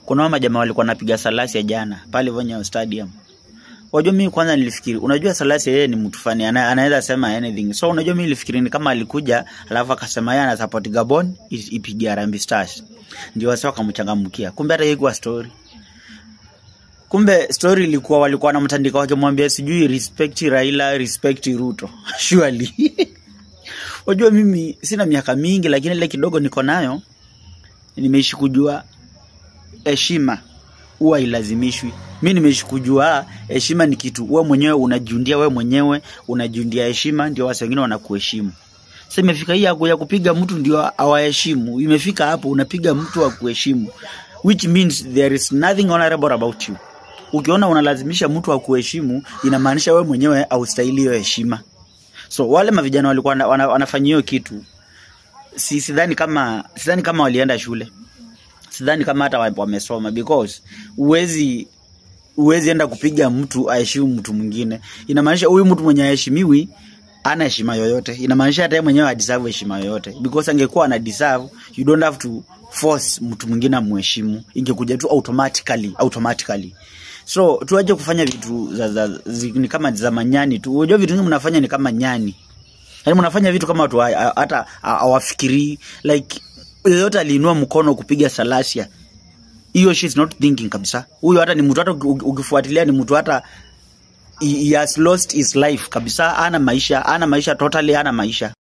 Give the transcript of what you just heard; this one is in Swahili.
Kuna wao majamaa walikuwa wanapiga Salasya jana pale Nyayo Stadium. Wajua mimi kwanza nilifikiri, unajua Salasya yeye ni mtu fani, anaweza sema anything. So unajua mimi nilifikiri ni kama alikuja alafu akasema yeye ana support Gabon ipige Harambee Stars. Ndio wasa wakamchangamkia. Kumbe hata haikuwa story. Kumbe story ilikuwa walikuwa wanamtandika wakimwambia sijui respect Raila, respect Ruto. Surely. Wajua mimi sina miaka mingi, lakini ile kidogo niko nayo nimeishi kujua heshima huwa ilazimishwi. Mi nimeishi kujua heshima ni kitu wewe mwenyewe unajiundia, wewe mwenyewe unajiundia heshima, ndio watu wengine wanakuheshimu. Sasa imefika hii ya kupiga mtu ndio awaheshimu. Imefika hapo unapiga mtu akuheshimu, which means there is nothing honorable about you. Ukiona unalazimisha mtu akuheshimu, inamaanisha wewe mwenyewe haustahili hiyo heshima. So wale mavijana walikuwa wanafanyia hiyo kitu, si sidhani kama walienda shule, sidhani kama hata wamesoma, because huwezi enda kupiga mtu aheshimu mtu mwingine. Inamaanisha huyu mtu mwenye aheshimiwi ana heshima yoyote. Inamaanisha hata yeye mwenyewe hadeserve heshima yoyote, because angekuwa ana deserve, you don't have to force mtu mwingine amheshimu, ingekuja tu automatically. So tuache kufanya vitu ni kama za manyani tu. Unajua vitu vingi mnafanya ni kama nyani. Yaani mnafanya vitu kama watu hata hawafikirii. Like yeyote aliinua mkono kupiga Salasya, hiyo she is not thinking kabisa. Huyo hata ni mtu, hata ukifuatilia ni mtu hata he has lost his life kabisa, ana maisha, ana maisha totally, ana maisha.